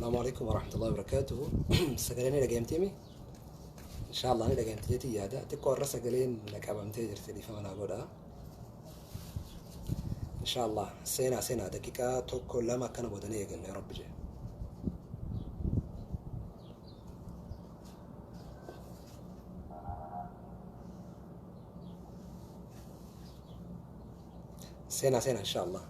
Assalaamu alaikum warahmatullahi wabarakaatuhu. Sagaleen ni dhaga'amteemi? Inshaallah ni dhaga'amte jeetii yaada. Xiqqoo irra sagaleen na qabamtee jirti dhiifama naa godha. Inshaallah seenaa seenaa daqiiqaa tokko lama akkana boodanii eegalla yaa Rabbi jee. Seenaa seenaa inshaallah.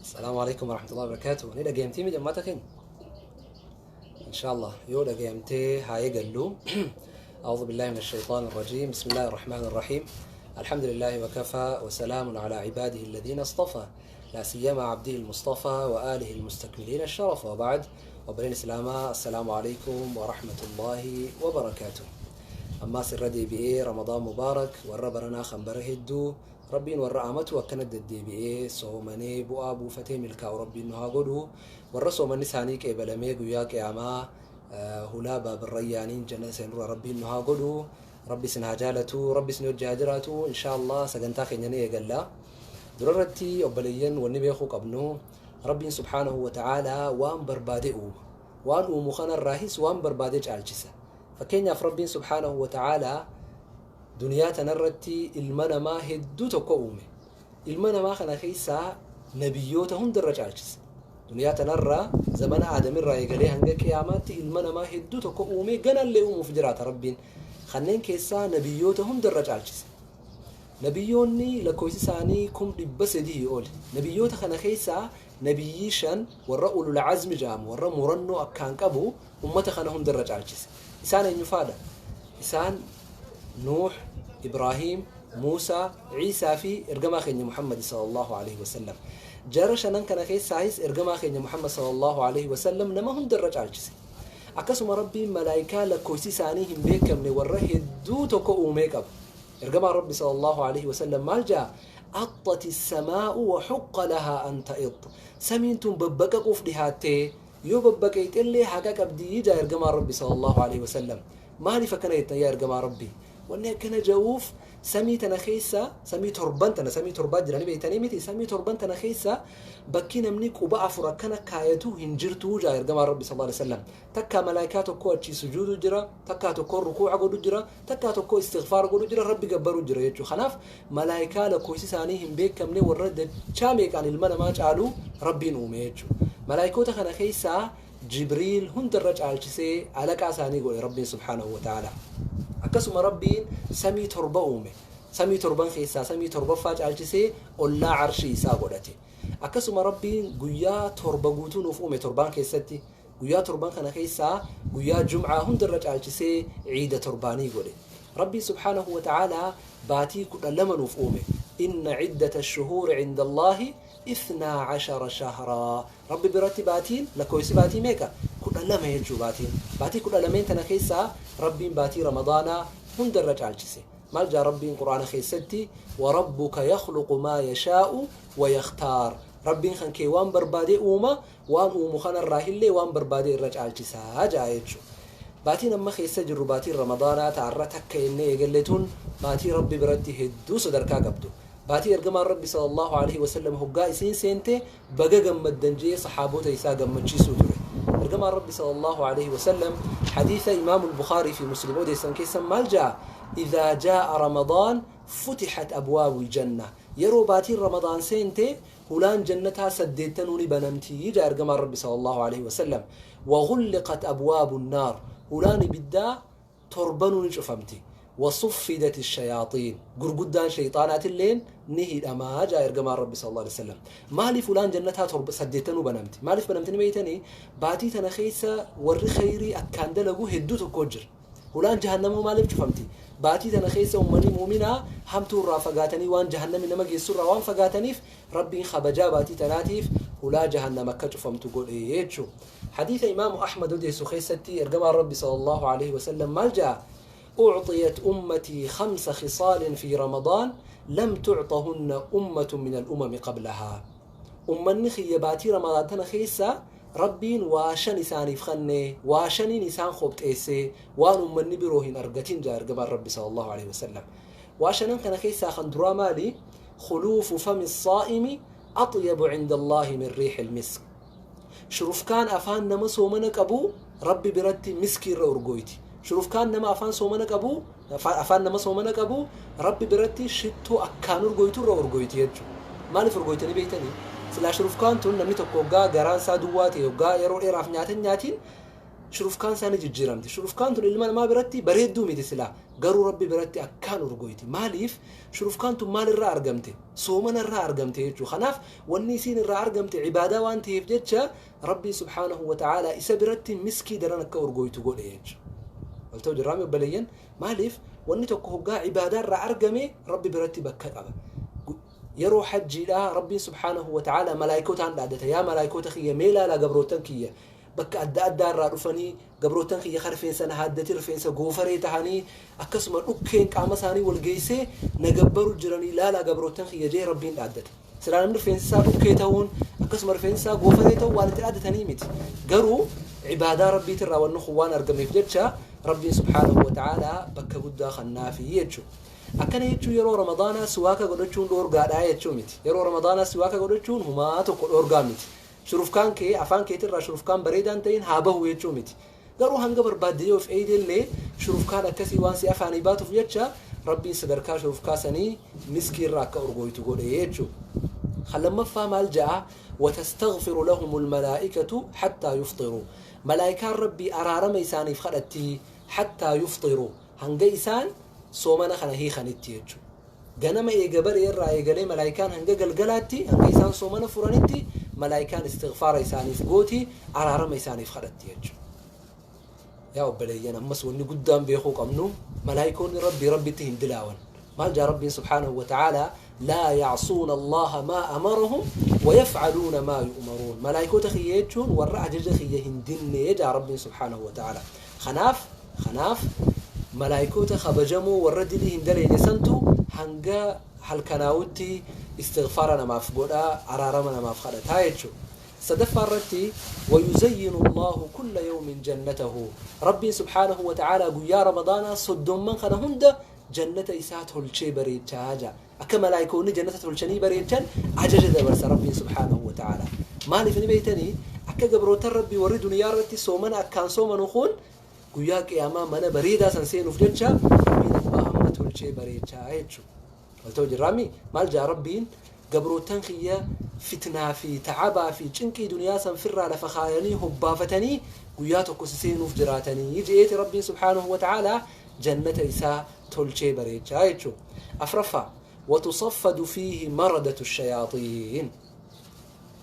Assalaamu alaikum warahmatullahi wabarakaatuhu. Ni dhaga'amteemi jammaata keenya? Inshaallah yoo dhaga'amtee haa eegallu. أعوذ بالله من الشيطان الرجيم بسم الله الرحمن الرحيم الحمد لله وكفى وسلام على عباده الذين اصطفى لا سيما عبده المصطفى وآله المستكملين الشرف وبعد وبرين السلامة السلام عليكم ورحمة الله وبركاته أما سر دي بي إيه رمضان مبارك والربرنا خنبره هدو ربين warra amatu akkana deddeebi'ee soomanee bu'aa buufatee milkaa'u rabbiin nu haa godhu warra soomanni isaanii qeebalamee guyyaa qiyaamaa hulaa baabirrayyaaniin jannata seenurra rabbiin nu haa godhu rabbi isin haa jaalatu rabbi isin hojii haa jiraatu inshaallah sagantaa keenya ni eegalla durarratti obboleeyyan wanni beekuu qabnu rabbiin subhaanahu wa ta'aalaa waan barbaade uuma waan uumu kanarraahis waan barbaade caalchisa fakkeenyaaf rabbiin subhaanahu wa ta'aalaa duniyaa tanarratti ilma namaa hedduu tokko uume ilma namaa kana keessaa nabiyyoota hundarra caalchise duniyaa tanarra zamana aadamirraa eegalee hanga qiyaamaatti ilma namaa hedduu tokko uume ganallee uumuuf jiraata rabbiin kanneen keessaa nabiyyoota hundarra caalchise nabiyyoonni lakkoofsi isaanii 300,000 oli nabiyyoota kana keessaa nabiyyii shan warra ulul azmi jedhamu warra murannoo akkaan qabu ummata kana hundarra caalchise isaan eenyufaadha isaan Nuux, Ibraahim, Muusaa, Ciisaa fi ergamaa keenya Muhammad sallallahu alaihi wasallam. Jara shanan kana keessaayis ergamaa keenya Muhammad sallallahu alaihi wasallam nama hundarra caalchise. Akkasuma Rabbiin malaayikaa lakkoofsi isaanii hin beekamne warra hedduu tokko uumee qaba. Ergamaan Rabbi sallallahu alaihi wasallam maal jaa? Axxati samaa'u wa huqqa lahaa an ta'ix. Samiin tun babbaqaquuf dhihaattee yoo babbaqeexellee haqa qabdii jaa ergamaan Rabbi sallallahu alaihi wasallam. Maaliif akkana jettan yaa ergamaa Rabbii? Wanni akkana ja'uuf samii tana keessa samii torban tana samii torbaa jiranii beektanii miti samii torban tana keessa bakki namni quba afur akkana kaayatu hin jirtu jaa ergamaa Rabbi sallallahu alaihi wasallam. Takkaa malaayikaa tokko achii sujuudu jira, takkaa tokko rukuuca godhu jira, takkaa tokko istighfaar godhu jira, Rabbi gabbaru jira jechuudha. Kanaaf malaayikaa lakkoofsi isaanii hin beekamne warra dachaa meeqaan ilma namaa caalu Rabbiin uume jechuudha. Malaayikoota kana keessaa Jibriil hundarra caalchisee alaqaa isaanii godhe Rabbiin subhaanahu wa ta'ala. Akkasuma Rabbiin samii torba uume. Samii torban keessaa samii torbaffaa caalchisee ollaa arshii isaa godhate. Akkasuma Rabbiin guyyaa torba guutuu nuuf uume torbaan keessatti. Guyyaa torban kana keessaa guyyaa Jum'aa hundarra caalchisee ciida torbaanii godhe. Rabbiin subhaanahu wa ta'ala baatii 12 nuuf uume. Inna ciddata shuhuuri cinda Allaahi 12 shahraa. Rabbi biratti baatiin lakkoofsi baatii meeqa? 12 jechuu baatiin. Baatii 12 tana keessaa Rabbiin baatii Ramadaanaa hundarra caalchise. Maal jaa Rabbiin Quraana keessatti? Warabbuka yakhluqu maa yashaa'u wa yakhtaar. Rabbiin kan kee waan barbaade uuma, waan uumu kanarraa illee waan barbaade irra caalchisaa jaa jechuudha. Baatiin amma keessa jirru baatiin Ramadaanaa ta'arra takka jennee eegalle tun baatii Rabbi biratti hedduu sadarkaa qabdu. Baatii ergamaan Rabbi sallallahu alaihi wasallam hoggaa isiin seente baga gammaddan jee saxaabota isaa gammachiisuu ture. Ergamaan Rabbi sallallahu alaihi wasallam hadiisa Imaamul Bukhaarii fi Muslim odeessan keessa maal jaa? Idhaa jaa'a Ramadaan فتحت أبواب الجنة. يرو باتين رمضان سينتي هلان جنتها سديتنوني بنمتي جاء إرقمان ربي صلى الله عليه وسلم. وغلقت أبواب النار هلان بدا تربنوني شفمتي. وصفدت الشياطين قرقدان شيطانات اللين نهي الأما جاء إرقمان ربي صلى الله عليه وسلم. مالي فلان جنتها ترب سديتنو بنمتي مالي بنمتني ميتني باتي تنخيسة ور خيري أكان دلقو هدو تكوجر هلان جهنم مالي شفمتي باتي تنخيسة أمني مؤمنة همتو رافقاتني وان جهنم إنما جيسر وان فقاتنيف ربي خبجا باتي تناتيف ولا جهنم كشفمت قول إيجو. حديث إمام أحمد ودي سخيستي إرقمان ربي صلى الله عليه وسلم مالجأ أعطيت أمتي 5 خصال في رمضان لم تعطهن أمة من الأمم قبلها. أمني خيباتي رمضان تنخيسة ربين واشن إساني فخني واشن إنسان خوبت إيسي وان أمني بروهن أرقتين جاء إرقمان ربي صلى الله عليه وسلم. واشن كنخيسة خندرا مالي خلوف فم الصائم أطيب عند الله من ريح المسك. شرف كان أفان نمس ومنك أبو ربي برتي مسكي رأرقويتي. شروف كان نما أفان سومنك أبو أفان نما سومنك أبو ربي برتي شتو أكانور قويتو رأرقويتي يجو مالي فرقويتني بيتني سلا شروف كان تون نمني تقوقا قران سادواتي يوقا يرو إراف نياتين نياتين شروف كان ساني ججيرامتي. شروف كان تون إلما ما برتي بريدو ميتي سلا قرو ربي برتي أكانور قويتي ماليف شروف كان تون مال الرا أرقمتي سومن الرا أرقمتي يجو خناف والنيسين الرا أرقمتي عبادة وانتي يفجتشا ربي سبحانه وتعالى إسا برتي مسكي درانك أرقويتو قول يجو قلتو جرامي بلين ماليف واني تقوقا عبادة الرا أرقمي ربي برتي بكت أبا يرو حجي لا ربي سبحانه وتعالى ملايكوتان بعدتها يا ملايكوت خي ميلا لا قبروتن كيا بك أدى أدى الرافني قبروتن خي خرفين سنة هادتي رفين سجوفري تهاني أكسم أوكين كامساني والجيسة نجبروا الجراني لا لا قبروتن خي جاي ربين عدته سلام رفين سا أوكي تهون أكسم رفين سا جوفري تهون وأنا عدت هنيمت جرو عبادة ربي ترى والنخوان أرقم يفجتشا ربي سبحانه وتعالى بك قد خنا في يجو أكن يجو يرو رمضان سواك قدرتشون أورجا يجو ميت يرو رمضان سواك قدرتشون هما تقول أورجا ميت شروف كان كي عفان كي ترى شروف كان بريدان تين هابه يجو ميت قالوا هنجبر باديو في أيدي اللي شروف كان أكسي وانسي أفاني باتو في يجا ربي صدركا شروف كاسني مسكين راك أورجوي تقول يجو خلما فهم الجاء وتستغفر لهم الملائكة حتى يفطروا ملائكة ربي أرارم إساني في خلتي حتى يفطروا هنجيسان صومنا خنا هي خنتي يجو جنما إيجابر يرى إيجالي ملائكان هنجا جلجلاتي هنجيسان صومنا فرنتي ملائكان استغفار إساني في جوتي أرارم إساني في خلتي يجو يا أبلي أنا مسؤول قدام بيخوك أمنو ملائكون ربي ربي تهند دلاون مالجا ربي سبحانه وتعالى لا يعصون الله ما أمرهم ويفعلون ما يؤمرون ملائكة خييتشون والرعجج خيهندن يجا ربي سبحانه وتعالى خناف خناف ملائكة خبجمو والرد لي هندلي نسنتو هنجا هالكناوتي استغفارنا ما فقودا عرارمنا ما فقدت هايتشو صدف الرتي ويزين الله كل يوم جنته ربي سبحانه وتعالى يا رمضان صدوم من خنهند جنة إساته الشي بريتشاجا أكما لا يكون جنة الشني بريتشان عجج دبرس ربي سبحانه وتعالى مالي في بيتني أكا جبروت ربي وردني يا رتي سومن أكان سومن وخون قياك يا مام أنا بريدة سنسين وفجتشا ربي ما أمته الشي بريتشاجو قلتو جرامي مالجا ربين جبروتن خيا فتنة في تعبا في جنكي دنيا سنفر على فخايني هبافتني قياتك سسين وفجراتني يجي ربي سبحانه وتعالى جنة إساء تولشي بريتشايتشو أفرفا وتصفد فيه مردة الشياطين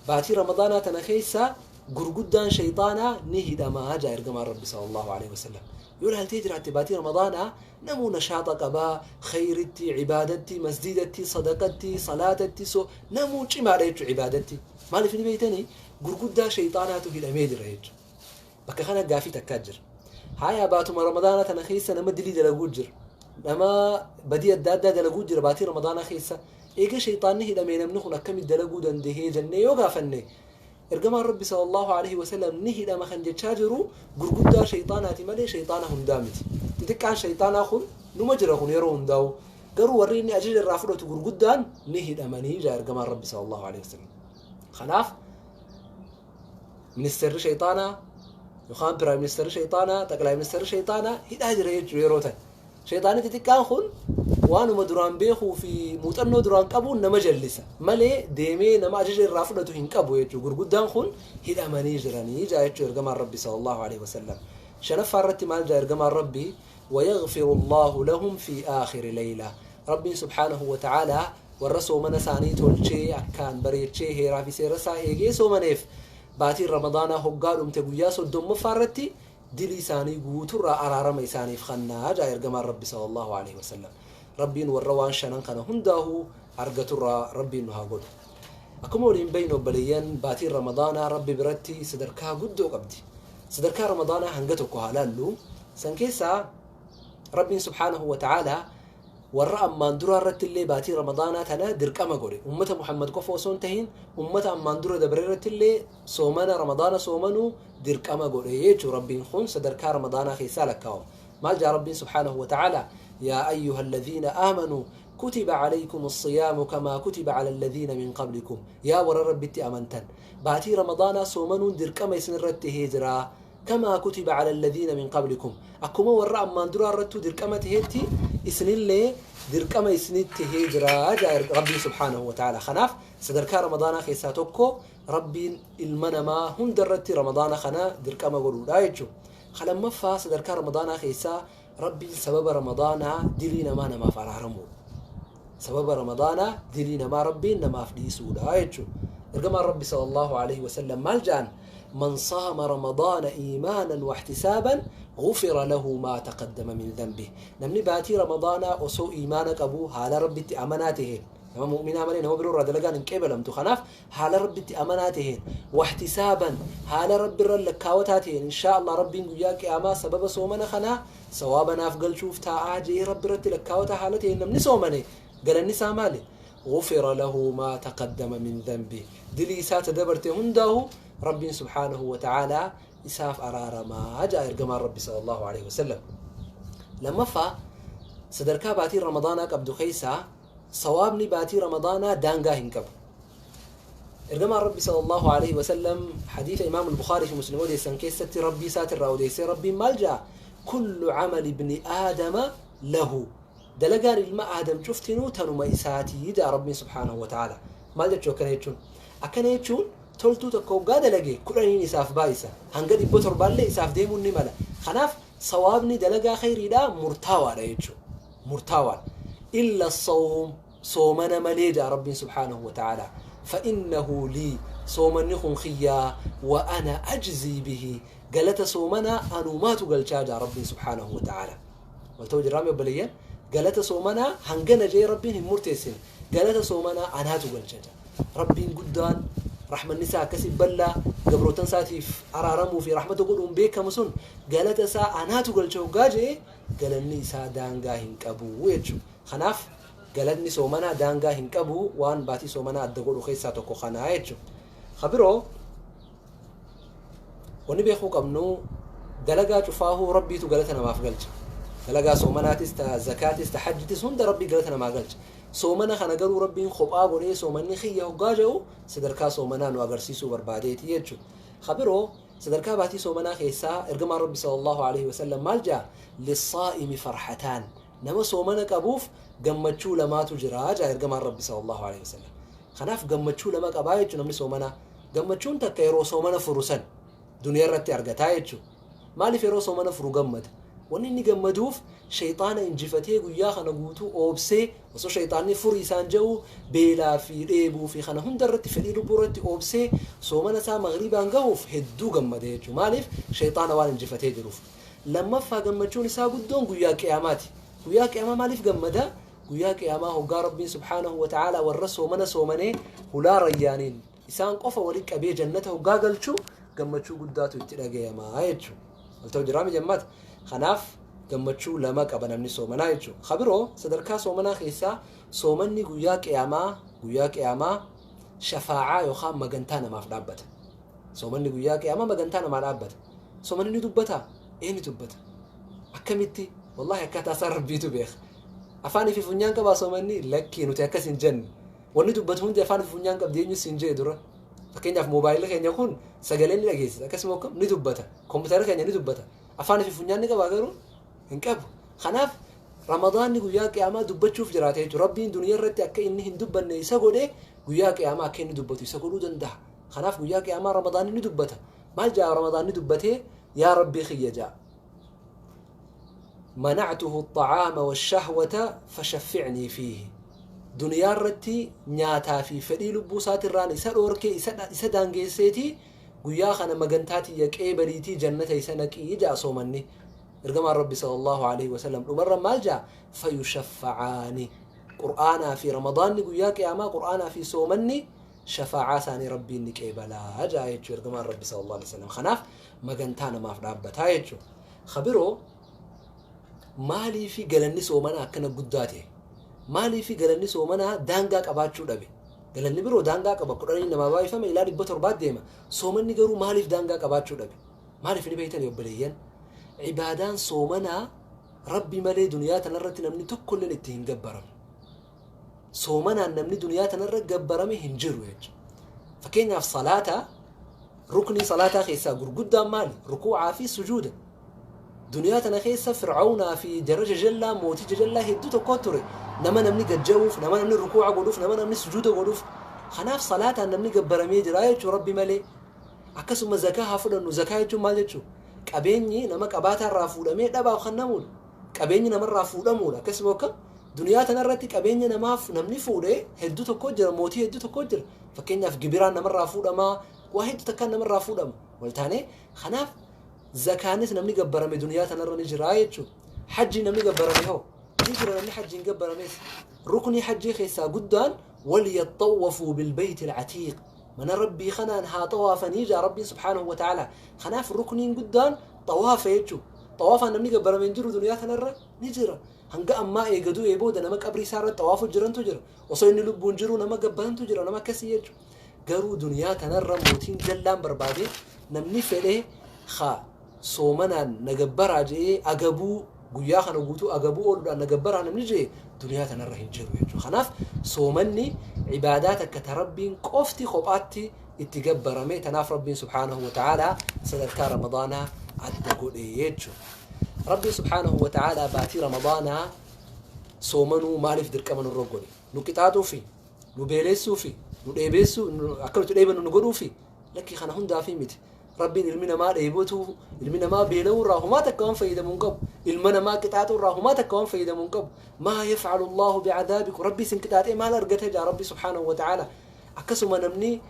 باتي رمضان تنخيسا قرقدان شيطانا نهد ما جاء إرقم ربي صلى الله عليه وسلم يقول هل تجرى باتي رمضان نمو نشاطك أبا خيرتي عبادتي مسجدتي صدقتي صلاتتي سو نمو ما ريتش عبادتي ما لي في بيتني قرقدا شيطانات في الأميد ريتش بك خانا قافي تكاجر هاي باتو رمضان تنخيسا نمدلي دلقوجر نما بدي الدادة دلقوجر باتي رمضان خيسا إيجا شيطان نهي دمين منخنا كم الدلقود اندهي جنة يوغا فني إرجما ربي صلى الله عليه وسلم نهي دم خنج تشاجرو قرقودا شيطانات مالي شيطانهم دامت تدك عن شيطان آخر نمجرهم يرون داو قروا وريني أجل الرافضة قرقودان نهي دمني جا إرجما ربي صلى الله عليه وسلم خلاف من السر شيطانا يخان برايم منستر شيطانا تقلاي منستر شيطانا هدا جري يروتا Shayxaanni xixiqqaan kun waanuma duraan beekuu fi muuxannoo duraan qabuun nama jallisa malee deemee nama ajaja irraa fudhatu hin qabu jechuudha. Gurguddaan kun hidhamanii jiranii jaa jechuudha ergamaan Rabbi sallallahu alaihi wasallam. Shanaffaa irratti maal jaa ergamaan Rabbi? ويغفر الله لهم في آخر ليلة. ربي سبحانه وتعالى warra soomana isaanii tolchee akkaan bareechee heeraa fi seera isaa eegee soomaneef baatiin Ramadaanaa hoggaa dhumte guyyaa 30ffaa irratti dilii isaanii guuturraa araarama isaaniif kennaa jaa ergamaan Rabbi sallallahu alaihi wasallam. Rabbiin warra waan shanan kana hundaahuu argaturraa Rabbiin nu haa godhu. Akkuma waliin beeynu obboleeyyan, baatiin Ramadaanaa Rabbi biratti sadarkaa guddoo qabdi. Sadarkaa Ramadaanaa hanga tokko haa laallu. San keessaa Rabbiin subhaanahu wa ta'aalaa warra ammaan duraa irratti illee baatii Ramadaanaa tana dirqama godhe. Ummata Muhammad qofa osoo hin tahin ummata ammaan dura dabre irratti illee soomana Ramadaana soomanuu dirqama godhe jechuudha. Rabbiin kun sadarkaa Ramadaanaa keessaa lakkaa'ama. Maal jaa Rabbiin subhaanahu wa ta'aalaa? Yaa ayyuha alladhiina aamanuu kutiba alaykum as-siyaamu kamaa kutiba ala alladhiina min qablikum. Yaa warra Rabbitti amantan, baatii Ramadaanaa soomanuun dirqama isin irratti tahee jira. Kamaa kutiba ala alladhiina min qablikum, akkuma warra ammaan duraa irrattuu dirqama tahetti isinillee dirqama isinitti tahee jira jaa Rabbiin subhaanahu wa ta'ala. Kanaaf sadarkaa Ramadaanaa keessaa tokko Rabbiin ilma namaa hunda irratti Ramadaana kana dirqama godhuudha jechuudha. Lammaffaa, sadarkaa Ramadaanaa keessaa Rabbiin sababa Ramadaanaa dilii namaa namaaf araaramuudha. Sababa Ramadaanaa dilii namaa Rabbiin namaaf dhiisuudha jechuudha. Ergamaan Rabbi sallallahu alaihi wasallam maal jedhan? من صام رمضان إيمانا واحتسابا غفر له ما تقدم من ذنبه. Namni baatii Ramadaanaa osoo iimaana qabu, haala Rabbitti amanaa taheen, nama mu'minaa malee nama biroo irraa dalagaan hin qeebalamtu, kanaaf haala Rabbitti amanaa taheen, واحتسابا haala Rabbi irra lakkaawataa taheen, inshaa Allah Rabbiin guyyaa qiyaamaa sababa soomana kanaa sawaaba naaf galchuuf taa'aa jee Rabbi irratti lakkaawataa haala taheen namni soomane, galanni isaa maali? غفر له ما تقدم من ذنبه. Dilii isaa tadabarte hundaa'u Rabbiin subhaanahu wa ta'aalaa isaaf araaramaa jaa ergamaan Rabbi sallallahu alaihi wasallam. Lammaffaa, sadarkaa baatii Ramadaanaa qabdu keessaa sawaabni baatii Ramadaanaa daangaa hin qabu. Ergamaan Rabbi sallallahu alaihi wasallam hadiisa Imaam Bukhaarii fi Muslim odeessan keessatti Rabbii isaatirraa odeessee, Rabbiin maal jaa? كل عمل ابن آدم له, dalagaan ilma Aadam cuftinuu tanuma isaatii jaa Rabbiin subhaanahu wa ta'ala. Maal jechuu akkana jechuun? Akkana jechuun toltuu tokko hoggaa dalage 10n isaaf baay'isa, hanga 700llee isaaf deemuun ni mala. Kanaaf sawaabni dalagaa khayriidhaa murtaawaadha jechuudha, murtaawaadha. إلا الصوم, soomana malee jaa Rabbiin subhaanahu wa ta'ala. فإنه لي, soomanni kun kiyyaa, وأنا أجزي به, galata soomanaa anumaatu galchaa jaa Rabbiin subhaanahu wa ta'ala. Walta'u jirraami obboleeyyan? Galata soomanaa hangana jee Rabbiin hin murteessine. Galata soomanaa anaatu galcha jaa Rabbiin guddaan, rahmanni isaa akkasi bal'aa, gabrootan isaatiif araaramuu fi rahmata godhuun beekamu sun, galata isaa anaatu galcha hoggaa jee, galanni isaa daangaa hin qabu jechuudha. Kanaaf galanni soomanaa daangaa hin qabu, waan baatii soomanaa adda godhu keessaa tokko kanaa jechuudha. Kabiroo wanni beekuu qabnu, dalagaa cufaahuu Rabbiitu galata namaaf galcha. Dalagaa soomanaatis, ta zakaatis, ta hajjitis, hunda Rabbii galata namaa galcha. Soomana kana garuu Rabbiin kophaa godhee soomanni kiyya hoggaa jedhu, sadarkaa soomanaa nu agarsiisuu barbaadeeti jechuudha. Kabiroo sadarkaa baatii soomanaa keessaa ergamaan Rabbi sallallahu alaihi wasallam maal jaa? للصائم فرحتان, nama soomana qabuuf gammachuu lamaatu jira jaa ergamaan Rabbi sallallahu alaihi wasallam. Kanaaf gammachuu lama qabaa jechuudha namni soomanaa. Gammachuun takka yeroo soomana furu san duniyaa irratti argataa jechuudha. Maaliif yeroo soomana furu gammada? Wanni inni gammaduuf shayxaana injifatee, guyyaa kana guutuu oobsee, osoo shayxaanni furii isaan jedhu beelaa fi dheebuu fi kana hunda irratti, fedhii lubbuu irratti oobsee soomana isaa magriibaan gahuuf hedduu gammade jechuudha. Maaliif? Shayxaana waan injifatee jiruuf. Lammaffaa, gammachuun isaa guddoon guyyaa qiyamaati. Guyyaa qiyamaa maaliif gammada? Guyyaa qiyaamaa hoggaa Rabbiin subhaanahu wa ta'aalaa warra soomana soomanee hulaa rayyaaniin isaan qofa walitti qabee jannata hoggaa galchuu, gammachuu guddaatu itti dhagayamaa jechuudha. Walta'u jiraami jammaata? Kanaaf gammachuu lama qaba namni soomanaa jechuudha. Kabiroo sadarkaa soomanaa keessaa soomanni guyyaa qiyaamaa shafaacaa yookaan magantaa namaaf dhaabbata. Soomanni guyyaa qiyaamaa magantaa namaa dhaabbata. Soomanni ni dubbataa? Ee, ni dubbata. Akkamitti? Wallaahi akkaataa isaa Rabbiitu beeka. Afaanii fi funyaan qabaa soomanni? Lakkii, nuti akkas hin jenne. Wanni dubbatu hundi afaan fi funyaan qabdi eenyu siin jee dura? Fakkeenyaaf moobaayilli keenya kun sagalee ni dhageessisa, akkasuma akkam ni dubbata. Kompiitarri keenya ni dubbata. Afaan fi funyaan ni qabaa garuu? Hin qabu. Kanaaf Ramadaanni guyyaa qiyaamaa dubbachuuf jiraata jechuudha. Rabbiin duniyaa irratti akka inni hin dubbanne isa godhe, guyyaa qiyaamaa akka inni dubbatu isa godhuu danda'a. Kanaaf guyyaa qiyaamaa Ramadaanni ni dubbata. Maal jaa Ramadaanni dubbatee? Yaa Rabbii kiyya jaa, manactuhu الطعام والشهوة فشفعني فيه. Duniyaa irratti nyaataa fi fedhii lubbuu isaatirraan isa dhoorkee, isa daangeesseeti, guyyaa kana magantaa tiyya qeebaliitii jannata isa naqii jaa soomanni. Ergamaan Rabbi sallallahu alaihi wasallam dhumarra maal jaa? Fayushaffacaani. Qur'aanaa fi Ramadaanni guyyaa qiyaamaa, qur'aanaa fi soomanni shafaacaa isaanii Rabbiin ni qeebalaa jaa jechuu ergamaan Rabbi sallallahu alaihi wasallam. Kanaaf magantaa namaaf dhaabbataa jechuu. Kabiroo, maaliifi galanni soomanaa akkana guddaa ta'e? Maaliifi galanni soomanaa daangaa qabaachuu dhabe? Galanni biroo daangaa qaba, 10 namaa baay'ifame ilaa 700 deema. Soomanni garuu maaliif daangaa qabaachuu dhabe? Maaliif ni beeytan obboleeyyan? Ibaadaan soomanaa Rabbi malee duniyaa tanarratti namni tokkolleen itti hin gabbaramne. Soomanaan namni duniyaa tanarra gabbarame hin jiru jechuudha. Fakkeenyaaf salaata, ruknii salaataa keessaa gurguddaan maali? Rukuucaa fi sujuuda. Duniyaa tana keessa Fir'aawnaa fi jara jajallaa, mootii jajallaa hedduu tokko ture. Nama namni gajja'uuf, nama namni rukuuca godhuuf, nama namni sujuuda godhuuf. Kanaaf salaataan namni gabbaramee jira jechuudha Rabbi malee. Akkasuma zakaa haa fudhannu. Zakaa jechuun maal jechuudha? Qabeenyi nama qabaataa irraa fuudhamee dhabaaf kennamuudha. Qabeenyi namarraa fuudhamuudha. Akkasuma akka duniyaa tanarratti qabeenya namaaf namni fuudhee hedduu tokko jira, mootii hedduu tokko jira. Fakkeenyaaf gibiraan namarraa fuudhamaa, waa hedduu takkaan namarraa fuudhama. Waltaanee kanaaf zakaanis namni gabbarame duniyaa tanarra ni jira jechuudha. Hajji namni gabbarame hoo? Ni jira namni hajjiin gabbarames. Ruknii hajjii keessaa guddaan walyaxxawwafuu bilbeyti alcatiiq. Mana Rabbii kanaan haa xawaafanii jaa Rabbiin subhaanahu wa ta'ala. Kanaaf rukniin guddaan xawaafa jechuudha. Xawaafaan namni gabbarame hin jiru duniyaa tanarra? Ni jira. Hanga ammaa eegaduu eebooda nama qabrii isaa irratti xawaafu jirantu jira. Osoo inni lubbuun jiru nama gabbarantu jira, nama akkasii jechuudha. Garuu duniyaa tanarra mootiin jallaan barbaade, namni fedhee haa soomanaan na gabbaraa jedhee, agabuu guyyaa kana guutuu agabuu ooluudhaan na gabbaraa namni jedhe duniyaa tanarra hin jiru jechuudha. Kanaaf soomanni ibaadaa takka ta Rabbiin qofti kophaatti itti gabbarame. Tanaaf Rabbiin subhaanahu wa ta'aalaa sadarkaa Ramadaanaa adda godhe jechuudha. Rabbiin subhaanahu wa ta'aalaa baatii Ramadaanaa soomanuu maaliif dirqama nurra godhe? Nu qixaaxuufi, nu beeleessuufi, nu dheebeessuu, akka nuti dheebannu nu godhuufi? Lakkii, kana hundaafi miti. Rabbiin ilmi namaa dheebotuu, ilmi namaa beela'uu irraa humaa takka waan fayyadamuu hin qabu. Ilma namaa qixaaxuu irraa humaa takka waan fayyadamuu hin qabu. Maa yafcalu Allahu bicadaabikum, Rabbi isin qixaaxee maal argate jaa Rabbi subhaanahu wa ta'ala. Akkasuma namni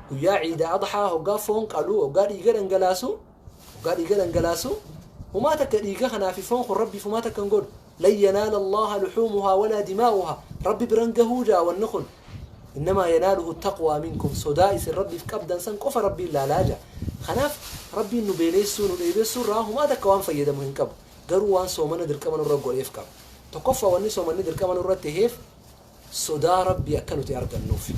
guyyaa ciida adxaa hoggaa foon qaluu, hoggaa dhiiga dhangalaasu, hoggaa dhiiga dhangalaasu, humaa takka dhiiga kanaa fi foon kun Rabbiif humaa takka hin godhu. Lan yanaala Allaha luxuumuhaa walaa dimaa'uhaa, Rabbi biran gahuu jaa wanni kun. Innamaa yanaaluhu taqwaa minkum, sodaa isin Rabbiif qabdan san qofa Rabbiin laalaa jaa. Kanaaf Rabbiin nu beeleessuu, nu dheebessuu irraa humaa takka waan fayyadamu hin qabu. Garuu waan soomana dirqama nurra godheef qaba. Tokkoffaa, wanni soomanni dirqama nurra taheef sodaa Rabbii akka nuti argannuuf.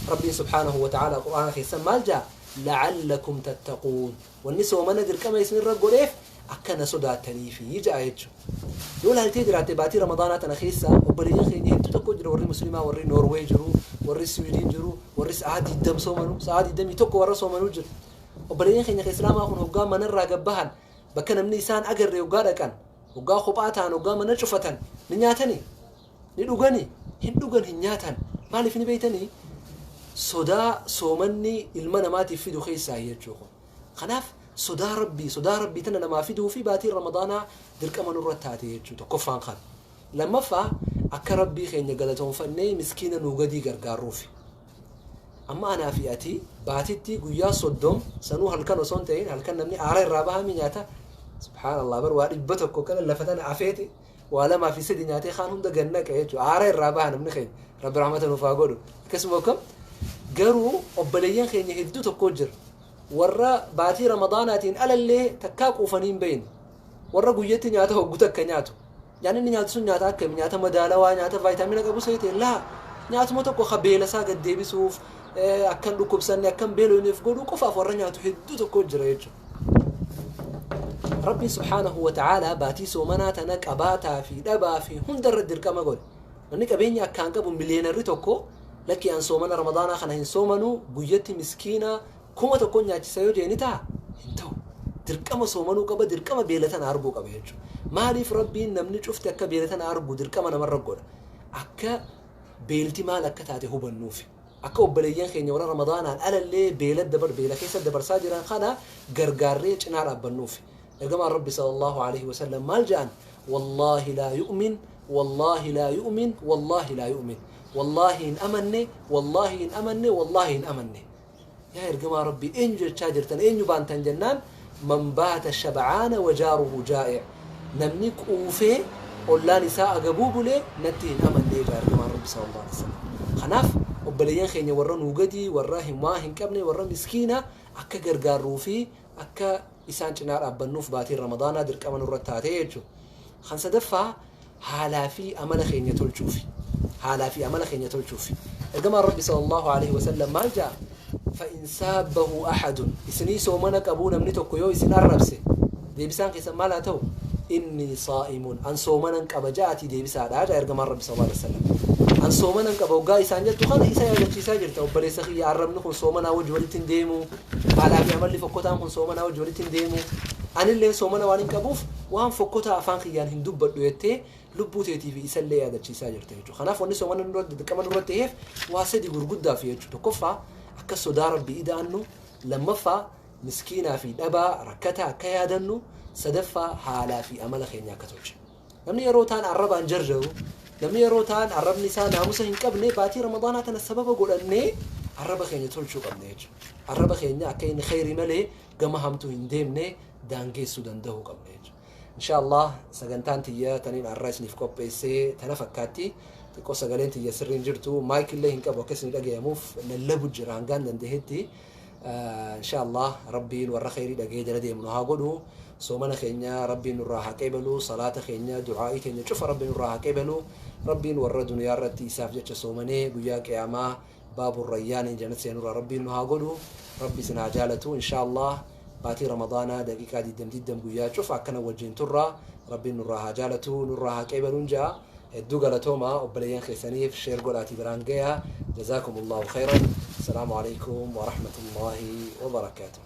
Rabbiin subhaanahu wa ta'ala Qur'aana keessan maal jaa? La'allakum tattaquun. Wanni soomana dirqama isinirra godheef akka na sodaattaniifi jaa jechuudha. Yoo laaltee jiraatte, baatii Ramadaanaa tana keessa obboleeyyan keenya hedduu tokko jira, warri muslimaa, warri Noorwee jiru, warri Swiidin jiru, warri sa'aa 20 soomanu, sa'aa 21 warra soomanuu jiru. Obboleeyyan keenya islaamaa kun hoggaa manarraa gabbahan, bakka namni isaan agarre hoggaa dhaqan, hoggaa kophaa ta'an, hoggaa mana cufatan, ni nyaatani, ni dhugani? Hin dhugan, hin nyaatan. Maaliif ni beeytanii? Sodaa soomanni ilma namaatiif fidu keessaa jechuudha. Kanaaf sodaa Rabbii, sodaa Rabbii tana namaa fiduu fi baatiin Ramadaanaa dirqama nurra taate jechuudha. Tokkoffaan kana. Lammaffaa, akka Rabbii keenya galatoonfannee miskiina nuu gadii gargaarruufi. Amma anaa fi ati baatitti guyyaa 30 sanuu halkan osoo hin ta'in, halkan namni aara irraa bahami nyaata. Subhaanallah, bar waa 100 kana lafa tana afeeti waa lamaa fi sadi nyaatee kaan hunda gannaqa jechuudha. Aara irraa baha namni keenya. Rabbi rahmata nuuf haa godhu. Akkasuma akkam garuu obboleeyyan keenya hedduu tokko jira. Warra baatii Ramadaanaatiin alallee takkaa quufanii hin beekne. Warra guyyatti nyaata hoggu takka nyaatu. Nyaanni inni nyaatu sun nyaata akkami? Nyaata madaalawaa, nyaata vaayitaamina qabu seete? Laa. Nyaatuma tokko ka beela isaa gad deebisuuf, akkan dhukkubsanne, akkan beelofneef godhuu qofaaf warra nyaatu hedduu tokko jira jechuudha. Rabbiin subhaanahu wa ta'aalaa baatii soomanaa tana qabaataa fi dhabaa fi hundarra dirqama godhe. Namni qabeenya akkaan qabu, miliyeenarri tokko, lakki an soomana Ramadaanaa kana hin soomanuu, guyyatti miskiina 1000 nyaachisa yoo jee ni ta'a? Hin ta'u. Dirqama soomanuu qaba, dirqama beela tana arguu qaba jechuudha. Maaliif Rabbiin namni cufti akka beela tana argu dirqama namarra godha? Akka beelti maal akka taate hubannuufi. Akka obboleeyyan keenya warra Ramadaanaan alallee beela beela keessa dabarsaa jiran kana gargaarree cinaa dhaabbannuufi. Ergamaan Rabbi sallallahu alaihi wasallam maal jedhan? Wallaahi laa yu'min, wallaahi laa yu'min, wallaahi laa yu'min. Wallaahi hin amanne, wallaahi hin amanne, wallaahi hin amanne. Yaa ergamaa Rabbi, eenyu jechaa jirtan, eenyu baantan jennaan, man baata shabcaana wajaaruhu jaa'i'. Namni quufee ollaan isaa agabuu bulee natti hin amanne jaa ergamaan Rabbi sallallahu alaihi wasallam. Kanaaf obboleeyyan keenya warra nuu gadi, warra waa hin qabne, warra miskiina akka gargaarruu fi akka isaan cinaa dhaabbannuuf baatiin Ramadaanaa dirqama nurra taatee jechuudha. Kan sadaffaa haalaa fi amala keenya tolchuufi. Haalaa fi amala keenya tolchuufi. Ergamaan Rabbi sallallahu alaihi wasallam maal jaa? فإن سابه أحد isinii soomana qabuu namni tokko yoo isin arrabse, deebisaan keessan maal haa ta'u? إني صائم, an soomanan qaba ja'atii deebisaadha jaa ergamaan Rabbi sallallahu alaihi wasallam. An soomanan qaba hoggaa isaan jettu kana isa yaadachiisaa jirta. Obboleessa kiyya, arrabni kun soomanaa wajji walitti hin deemu, haalaa fi amalli fokkotaan kun soomanaa wajji walitti hin deemu, anillee soomana waan hin qabuuf waan fokkotaa afaan kiyyaan hin dubbadhu jettee lubbuu teetii fi isallee yaadachiisaa jirta jechuudha. Kanaaf wanni soomana nurratti dirqama nurratti ta'eef waa sadi gurguddaaf jechuudha. Tokkoffaa, akka sodaa Rabbii ida'annu; lammaffaa, miskiinaa fi dhabaa rakkataa akka yaadannu; sadaffaa, haalaa fi amala keenya akka tolchinu. Namni yeroo ta'an arrabaan jarjaru, namni yeroo ta'an arrabni isaa naamusa hin qabne, baatii Ramadaanaa tana sababa godhannee arraba keenya tolchuu qabna jechuudha. Arraba keenya akka inni kheyrii malee gama hamtuu hin deemne daangeessuu danda'uu qabna jechuudha. Insha Allah, sagantaan tiyya taniin arra isiniif qopheessee tana fakkaatti. Xiqqoo sagaleen tiyya sirriin jirtu, maayikillee hin qabu, akka isin dhagayamuuf lallabu jira hangaan danda'etti. Insha Allah, Rabbiin warra kheyrii dhagee jala deemu nu haa godhu. Soomana keenya Rabbiin nurraa haa qeebalu, salaata keenya, du'aa'ii keenya cufa Rabbiin nurraa haa qeebalu. Rabbiin warra duniyaa irratti isaaf jecha soomanee guyyaa qiyaamaa baabur rayyaaniin jannat seenurraa Rabbiin nu haa godhu. Rabbi isin haa jaalatu. Insha Allah, baatii Ramadaanaa daqiiqaa 20 guyyaa cufa akkana wajjin turra. Rabbiin nurraa haa jaalatu, nurraa haa qeebaluun ja'a. Hedduu galatooma. Obboleeyyan keessaniif share godhaatii biraan gaya. جزاكم الله خيرا. السلام عليكم ورحمة الله وبركاته.